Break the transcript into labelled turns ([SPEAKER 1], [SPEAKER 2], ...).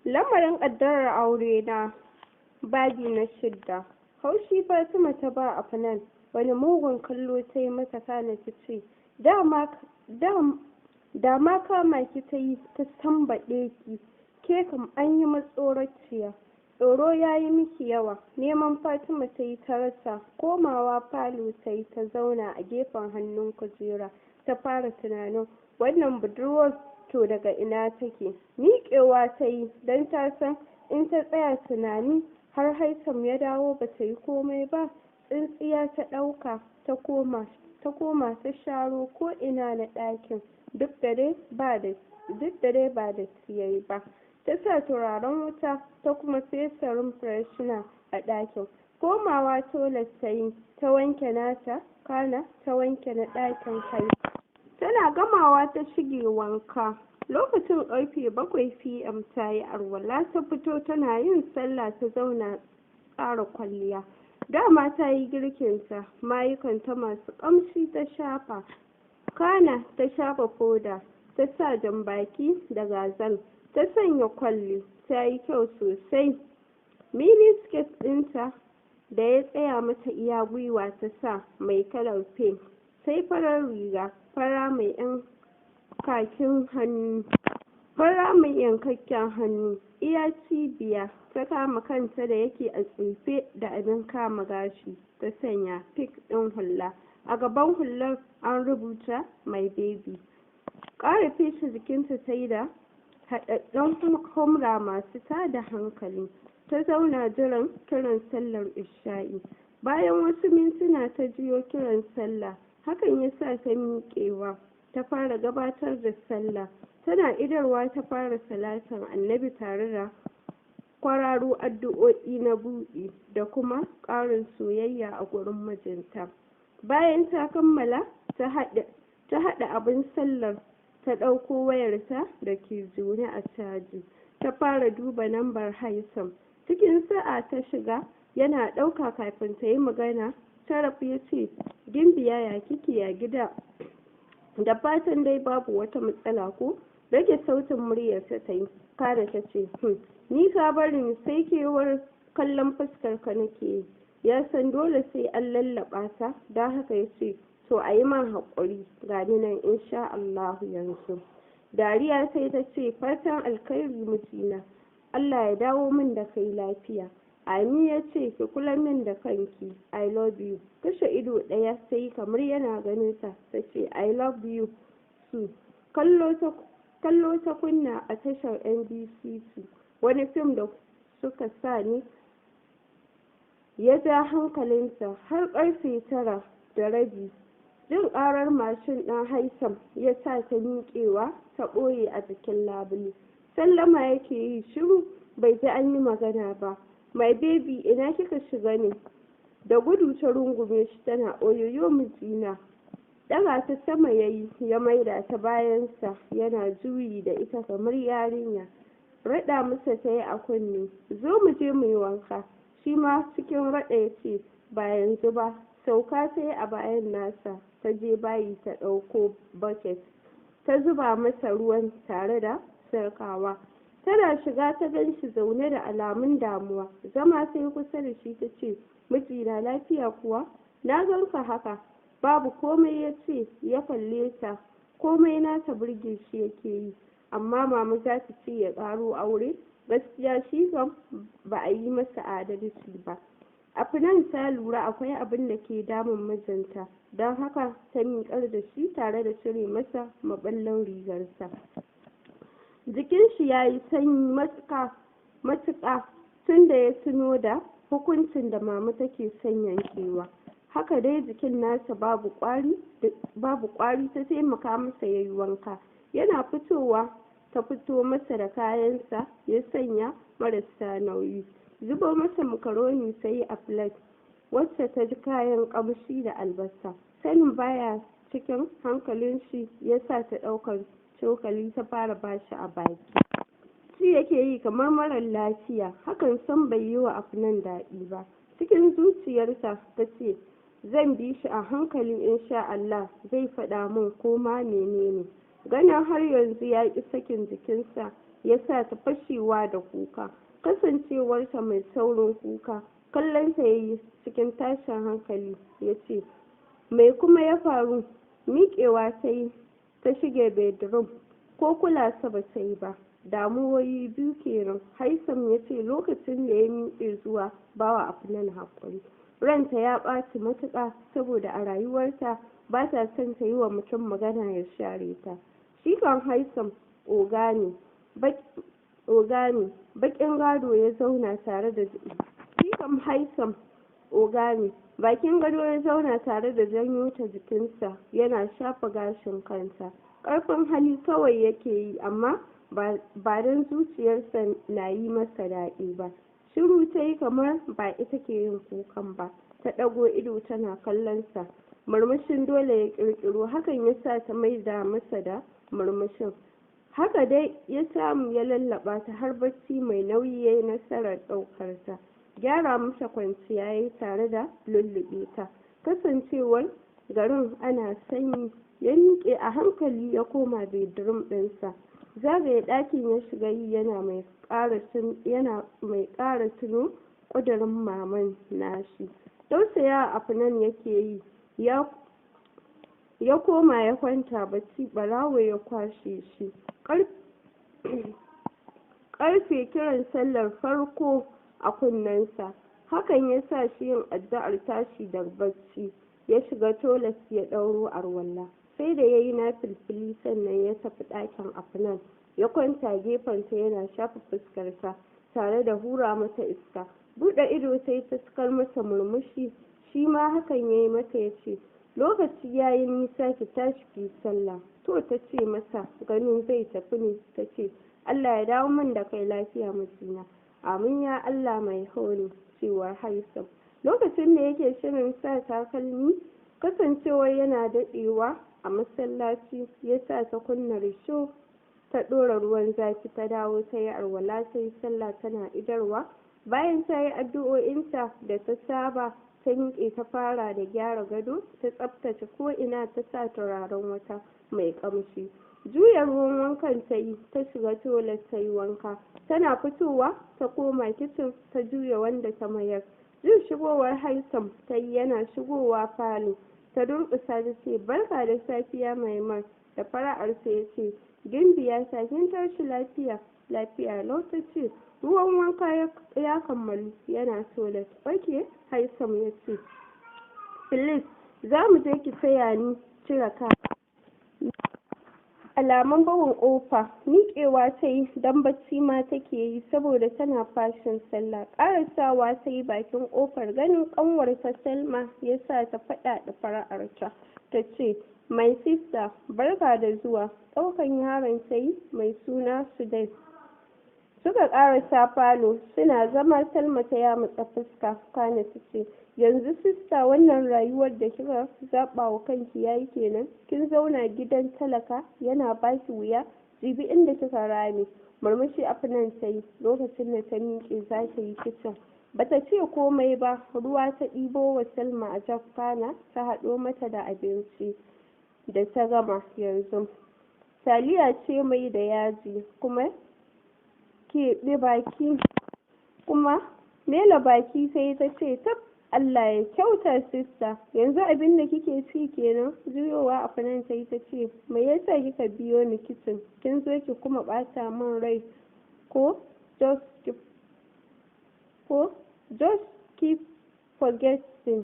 [SPEAKER 1] Lamarin ƙaddarar aure na babi na shidda. Haushi Fatima ta ba Afnan, wani mugun kallo ta yi mata, kana ta ce, dama kama ki ta yi ta sambaɗe ki, ke kam an yi matsoraciya, tsoro ya yi miki yawa. Neman Fatima ta yi ta rasa, komawa falo ta yi ta zauna a gefen hannun kujera, ta fara tunanin wannan budurwar to daga ina take. Miƙewa ta yi don ta san in ta tsaya tunani har Haisam ya dawo ba ta yi komai ba. Tsintsiya ta ɗauka ta koma ta koma ta sharo ko ina na ɗakin, duk da dai ba datti yayi ba. Ta sa turaren wuta ta kuma fesa room freshener a ɗakin. Komawa toilet ta yi ta wanke nata, kana ta wanke na ɗakin Haisam. Tana gamawa ta shige wanka. Lokacin ƙarfe 7 PM. Ta yi alwala ta fito, tana yin sallah ta zauna tsara kwalliya. Dama ta yi girkinta, mayukanta masu ƙamshi ta shafa, kana ta shafa foda, ta sa jan baki da gazal, ta sanya kwalli. Ta yi kyau sosai. Mini skirt ɗinta da ya tsaya mata iya gwiwa ta sa, mai kalar pink, sai farar riga fara mai yan kakin hannu, fara mai yankakken hannu iya cibiya. Ta kama kanta da yake a tsefe da abin kama gashi. Ta sanya pink ɗin hula, a gaban hular an rubuta "My baby". Ƙara feshe jikinta ta yi da haɗaɗɗun humra masu tada hankali. Ta zauna jiran kiran sallar isha'i. Bayan wasu mintuna ta jiyo kiran sallah, hakan ya sa ta miƙewa ta fara gabatar da sallah. Tana idarwa ta fara salatin Annabi tare da kwararo addu'o'i na buɗi da kuma ƙarin soyayya a gurin mijinta. Bayan ta kammala, ta haɗa abin sallar, ta ɗauko wayarta da ke jone a caji, ta fara duba lambar Haisam. Cikin sa'a ta shiga, yana ɗauka kafin ta yi magana Sharaf ya ce, "Gimbiya, ya kike, ya gida? Da fatan dai babu wata matsala ko?" Rage sautin muryarta ta yi, kana ta ce, Ni ka bari ni sai kewar kallon fuskar ka nake yi." Ya san dole sai an lallaɓa ta, don haka ya ce, "To, a yi man haƙuri, ga ni nan insha Allahu yanzu." Dariya sai ta ce, "Fatan alkhairi mijina, Allah ya dawo min da kai lafiya." "Amin," ya ce, "ki kula min da kanki, I love you." Kashe ido ɗaya ta yi kamar yana ganin ta, ta ce, "I love you too." Kallo ta kunna a tashar NBC 2, wani fim da suka sa ne ya ja hankalinta har ƙarfe 9:30. Jin ƙarar mashin ɗin Haisam ya sa ta miƙewa ta ɓoye a jikin labule. Sallama yake yi shiru, bai ji an yi magana ba. "My baby, ina kika shiga ne?" Da gudu ta rungume shi tana, "Oyoyo mijina." Ɗaga ta sama ya yi ya maida ta bayansa, yana juyi da ita kamar yarinya. Raɗa masa ta yi a kunne, "Zo mu je mu yi wanka." Shi ma cikin raɗa ya ce, "Ba yanzu ba." Sauka ta yi a bayan nasa, ta je bayi ta ɗauko bucket, ta zuba masa ruwan tare da sirkawa. Tana shiga ta gan shi zaune da alamun damuwa. Zama ta yi kusa da shi ta ce, "Mijina, lafiya kuwa na ganka haka?" "Babu komai," ya ce. Ya kalle ta, komai nata burge shi yake yi, amma mama za ta ce ya ƙaro aure. Gaskiya shi kam ba a yi masa adalci ba. Afnan ta lura akwai abin da ke damun mijinta, don haka ta miƙar da shi tare da cire masa maɓallin rigarsa. Jikin shi ya yi sanyi matuƙa matuƙa tun da ya tuno da hukuncin da mama take son yankewa. Haka dai jikin nasa babu ƙwari, babu ƙwari. Ta taimaka masa ya yi wanka. Yana fitowa ta fito masa da kayansa ya sanya marasa nauyi. Zubo masa macaroni ta yi a plate, wacce ta ji kayan ƙamshi da albasa. Sanin baya cikin hankalin shi ya sa ta ɗaukar cokali ta fara bashi a baki. Ci yake yi kamar marar lafiya. Hakan sam bai yi wa Afnan daɗi ba. Cikin zuciyarta ta ce, "Zan bi shi a hankali, insha Allah zai faɗa min ko ma menene." Ganin har yanzu ya ƙi sakin jikinsa. Ya sa ta fashewa da kuka. Kasancewarta mai saurin kuka, kallonta ya yi cikin tashin hankali ya ce, "Mai kuma ya faru?" Miƙewa ta yi ta shige bedroom, ko kula sa ba ta yi ba. "Damuwoyi biyu kenan," Haisam ya ce lokacin da ya miƙe zuwa bawa Afnan haƙuri. Ranta ya ɓaci matuƙa saboda a rayuwarta ba ta son ta yi wa mutum magana ya share ta. Shi kan Haisam oga ne, bakin gado ya zauna tare da shi kam Haisam oga ne, bakin gado ya zauna tare da janyo ta jikinsa yana shafa gashin kanta. Ƙarfin hali kawai yake yi, amma ba don zuciyarsa na yi masa daɗi ba. Shiru ta yi kamar ba ita ke yin kukan ba. Ta ɗago ido tana kallonsa. Murmushin dole ya ƙirƙiro, hakan ya sa ta maida masa da murmushin. Haka dai ya samu ya lallaɓa ta har bacci mai nauyi ya yi nasarar ɗaukar ta. Gyara mata kwanciya ya yi tare da lulluɓe ta. Kasancewar garin ana sanyi, ya miƙe a hankali ya koma bedroom ɗinsa. Zagaye ɗakin ya shiga yi yana mai ƙara tuno ƙudurin maman nashi. Tausayawa Afnan yake yi. Ya koma ya kwanta bacci, ɓarawo ya kwashe shi. Ƙarfe kiran sallar farko a kunnensa, hakan ya sa shi yin addu'ar tashi daga bacci. Ya shiga toilet ya ɗauro arwalla. Sai da ya yi nafilfili sannan ya tafi ɗakin Afnan. Ya kwanta gefenta yana shafa fuskarta tare da hura mata iska. Buɗe ido sai ta sakar masa murmushi, shi ma hakan ya yi mata, ya ce, "Lokaci ya yi nisa, ki tashi ki sallah." "To," ta ce masa, ganin zai tafi ne ta ce, "Allah ya dawo min da kai lafiya, mijina." "Amin ya Allah mai hori," cewar Haisam lokacin da yake shirin sa takalmi. Kasancewar yana daɗewa a masallaci ya sa ta kunna risho, ta ɗora ruwan zafi, ta dawo ta yi alwala, ta yi sallah. Tana idarwa, bayan ta yi addu'o'inta da ta saba, ta miƙe ta fara da gyara gado, ta tsaftace ko'ina, ta sa turaren wuta mai ƙamshi. Juya ruwan wankan ta yi, ta shiga toilet ta yi wanka. Tana fitowa ta koma kicin ta juya wanda ta mayar. Jin shigowar Haisam ta yi yana shigowa falo, ta durƙusa ta ce, "Barka da safiya, Maimar." Da fara'arsa ya ce, "Gimbiya ta, kin tashi lafiya?" "Lafiya lau," ta ce. "Ruwan wanka ya kammalu, yana toilet." "Okay," Haisam ya ce. "Please, za mu je ki taya ni cire kaya." Alamun bugun ƙofa, miƙewa ta yi don bacci ma take yi saboda tana fashin sallah. Ƙarasawa ta yi bakin ƙofar, ganin ƙanwarta Salma ya sa ta faɗaɗa fara'arta. Ta ce, "My sister, barka da zuwa." Ɗaukan yaron ta yi mai suna Sudais. Suka ƙarasa falo, suna zama Salma ta yamutsa fuska, kana ta ce, "Yanzu sister, wannan rayuwar da kika zaɓa wa kanki yayi kenan? Kin zauna gidan talaka yana baki wuya, jibi inda kika rame." Murmushi Afnan ta yi lokacin da ta miƙe za ta yi kicin. Bata ce komai ba, ruwa ta ɗibo wa Salma a jug, kana ta haɗo mata da abinci da ta gama yanzu. Taliya ce mai da yaji, kuma keɓe baki kuma mela baki sai ta ce, "Tab, Allah ya kyauta sister, yanzu abin da kike ci kenan?" Juyowa Afnan ta yi ta ce, "Me yasa kika biyo ni kicin? Kin zo ki kuma ɓata min rai ko? Just keep forgetting."